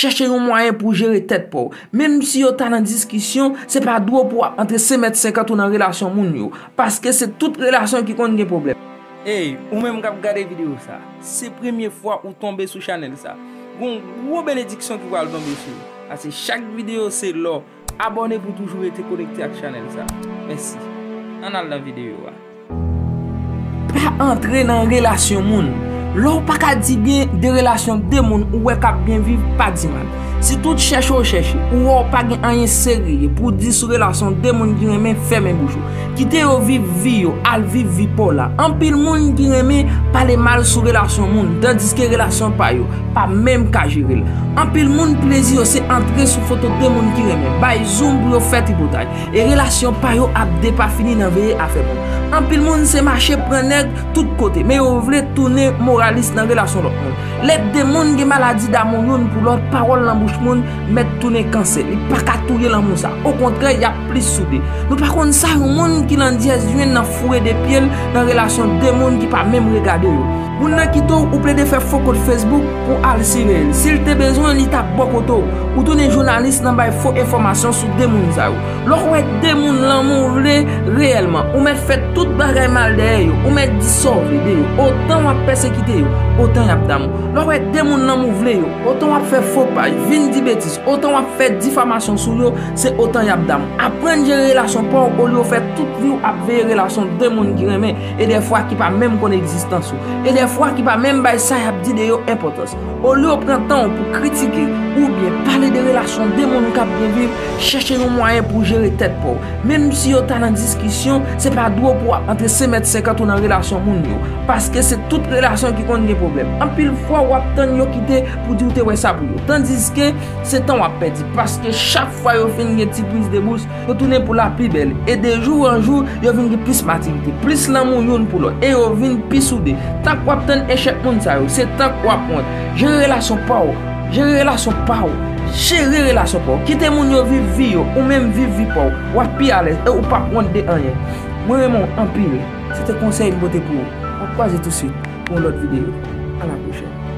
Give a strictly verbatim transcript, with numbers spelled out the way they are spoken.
Chèche yon mwayen pou jere tèt pa w. Menm si yo ta nan diskisyon, se pa dwe pou w ap antre senk mèt senkant ou nan relasyon moun yo. Paske se tout relasyon ki konn gen pwoblèm. Ey, ou menm k ap gade videyo sa, se premye fwa ou tonbe sou chanèl sa. Gon gwo benediksyon ki pral tonbe sou ou. Paske chak videyo se lò. Abòne pou toujou rete konekte ak chanèl sa. Mèsi. Ann al nan videyo a. Pa antre nan relasyon moun. Lè w pa ka di byen de relasyon de moun ou wè k ap byen viv, pa di mal. Si tout chèche w chèche, ou wè w pa gen anyen serye pou w di sou relasyon de moun ki renmen, fèmen bouch ou. Kite yo viv vi yo, al viv vi pa w la. Anpil moun ki renmen pale mal sou relasyon moun, tandiske relasyon pa yo pa menm ka jere l. Anpil moun plezi yo se antre sou foto de moun ki renmen, bay zoom pou yo fè tripotay. E relasyon pa yo ap depafini nan veye afè moun. Anpil moun se mache pran nèg tout kote, men yo vle tounen moralis nan relasyon lòt moun. Lè de moun gen maladi damou youn pou lòt, pawòl nan bouch moun mèt tounen kansè. Li pa ka touye lanmou sa. Okontrè, y ap plis soude. Nou pa konn sa yon moun ki nan dyèz jwenn nan foure de pye l nan relasyon de moun ki pa menm regade yo. Moun nan kite w, ou plede fè fo kont Facebook pou al siveye l. Si l te bezwen, li t ap bò kote w. Ou tounen jounalis nan bay fo enfòmasyon sou de moun sa yo. Lè w wè de moun lanmou w vle reyèlman, ou mèt fè tout bagay mal dèyè yo, ou mèt di sa w vle de yo. Otan w ap pèsekite yo, otan y ap damou. Lè w wè de moun lanmou w vle yo, otan w ap fè fo paj, vin di betiz, otan w ap fè difamasyon sou yo, se otan y ap damou. Aprann jere relasyon pa w olye w fè tout vi w ap veye relasyon de moun ki renmen e dèfwa ki pa menm konn egzistans ou, e dèfwa ki pa menm bay sa y ap di de yo enpòtans. Olye w pran tan w pou kritike oubyen pale de relasyon de moun k ap byen viv, chèche yon mwayen pou jere tèt pa w. Menm si yo ta nan diskisyon, se pa dwe pou w ap antre senk mèt senkant ou nan relasyon moun yo. Paske se tout relasyon ki konn gen pwoblèm. Anpil fwa, w ap tann yo kite pou di w te wè sa pou yo. Tandiske, se tan w ap pèdi. Paske chak fwa yo fin gen ti priz de bous, yo tounen pou la pi bèl. E de jou an jou, yo vin gen plis matirite, plis lanmou youn pou lòt. E yo vin pi soude. Tan k w ap tann echèk moun sa yo, se tan k w ap wont. Jere relasyon pa w. Jere relasyon pa w. Jere relasyon pa w. Kite moun yo viv vi yo, ou menm viv vi pa w. W ap pi alèz e ou p ap wont de anyen. Mwen renmen w anpil. Se te konsèy m pote pou ou. N ap kwaze tousuit pou yon lòt videyo. A la pwochèn.